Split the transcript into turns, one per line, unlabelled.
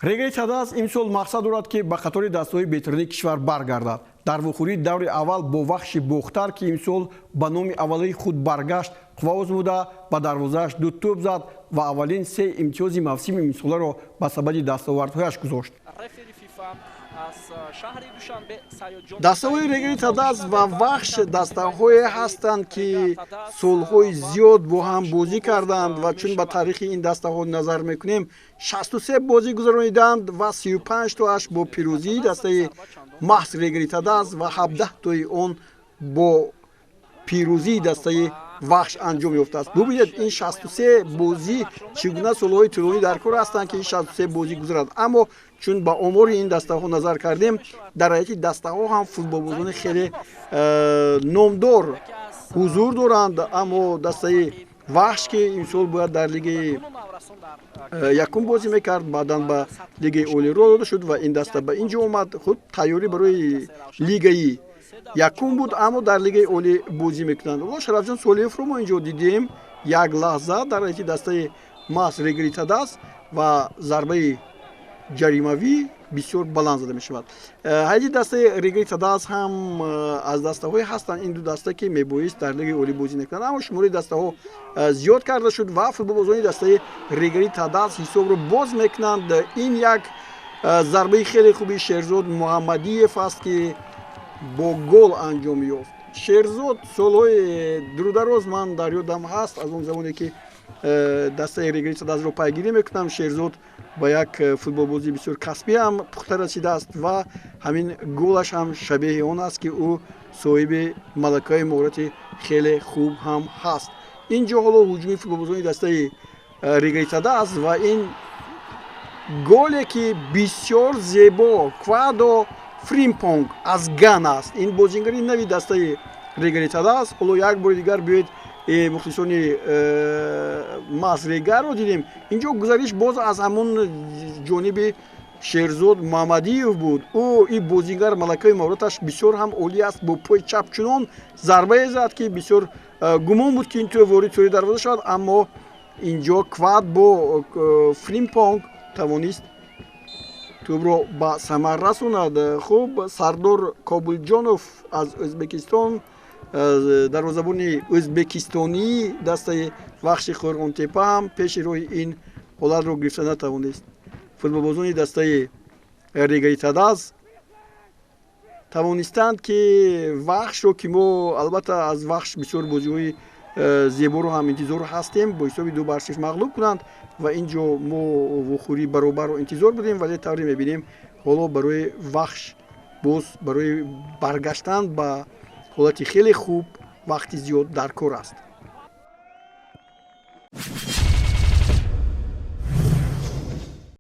Регари Тадаз имсол мақсад дорад, ки ба қатори дастаҳои беҳтарини кишвар баргардад. Дар вохӯрии даври аввал бо Вахши Бохтар, ки имсол ба номи аввалии худ баргашт, қувва озмуда, ба дарвозааш ду тӯб зад ва аввалин се имтиёзи мавсими имсоларо ба сабади дастовардҳояш гузошт. Дастаҳои Регари Тадаз ва Вахш дастаҳое ҳастанд, ки солҳои зиёд бо ҳам бозӣ карданд, ва чун ба таърихи ин дастаҳо назар мекунем, 63 бозӣ гузарониданд ва 35 тоаш бо пирӯзии дастаи маҳз Регари Тадаз ва 17 тои он бо пирӯзии дастаи Вахш анҷом ёфтааст. Бубинед, ин 63 бозӣ чӣ гуна солҳои тӯлонӣ дар кор ҳастанд, ки ин 63 бозӣ гузарад. Аммо чун ба омори ин дастаҳо назар кардем, дар ҳайати дастаҳо ҳам футболбозони хеле номдор ҳузур доранд. Аммо дастаи Вахш, ки имсол бояд дар лигаи якум бозӣ мекард, баъдан ба лигаи олӣ роҳ дода шуд ва ин даста ба ин ҷо омад. Худ тайёрӣ барои лигаи якум буд, аммо дар лигаи олӣ бозӣ мекунанд. Ҳоло Шарафҷон Солиевро мо инҷо дидем як лаҳза дар ҳайати дастаи маҳз Регари Тадаз ва зарбаи ҷаримавӣ бисёр баланд зада мешавад. Ҳайати дастаи Регари Тадаз ҳам аз дастаҳое ҳастанд ин ду даста, ки мебоист дар лигаи олӣ бозӣ накунанд, аммо шумораи дастаҳо зиёд карда шуд ва футболбозони дастаи Регари Тадаз ҳисобро боз мекунанд. Ин як зарбаи хеле хуби Шерзод Муҳаммадиев аст, ки бо гол анҷом ёфт. Шерзод солҳои дурудароз ман дар ёдам ҳаст, аз он замоне ки дастаи Регари Тадазро пайгирӣ мекунам, Шерзод ба як футболбозии бисёр касбӣ ҳам пухта расидааст ва ҳамин голаш ҳам шабеҳи он аст, ки ӯ соҳиби малакаи маҳорати хеле хуб ҳам ҳаст. Ин ҷо ҳоло ҳуҷуми футболбозони дастаи Регари Тадаз ва ин голе, ки бисёр зебо, Квадо Фримпонг аз Гана аст. Ин бозингари нави дастаи Регари Тадаз. Ҳоло як бори дигар биёед, мухлисони маҳз Регарро дидем. Инҷо гузариш боз аз ҳамон ҷониби Шерзод Муҳаммадиев буд. Ӯ ин бозингар малакаи маҳораташ бисёр ҳам олӣ аст. Бо пои чап чунон зарбае зад, ки бисёр гумон буд, ки ин тӯб ворид тӯри дарвоза шавад, аммо инҷо Квад бо Фримпонг тавонист тӯбро ба самар расонад. Хуб, Сардор Кобулҷонов аз Ӯзбекистон, дарвозабони ӯзбекистонии дастаи Вахши Қӯрғонтепа ҳам пеши роҳи ин ҳолатро гирифта натавонист. Футболбозони дастаи Регари Тадаз тавонистанд, ки Вахшро, ки мо албатта аз Вахш бисёр бозиҳои зеборо ҳам интизор ҳастем, бо ҳисоби 2-0 мағлуб кунанд ва ин ҷо мо вохӯрии баробарро интизор будем, вале тавре мебинем, ҳоло барои Вахш боз барои баргаштан ба ҳолати хеле хуб вақти зиёд дар кор аст.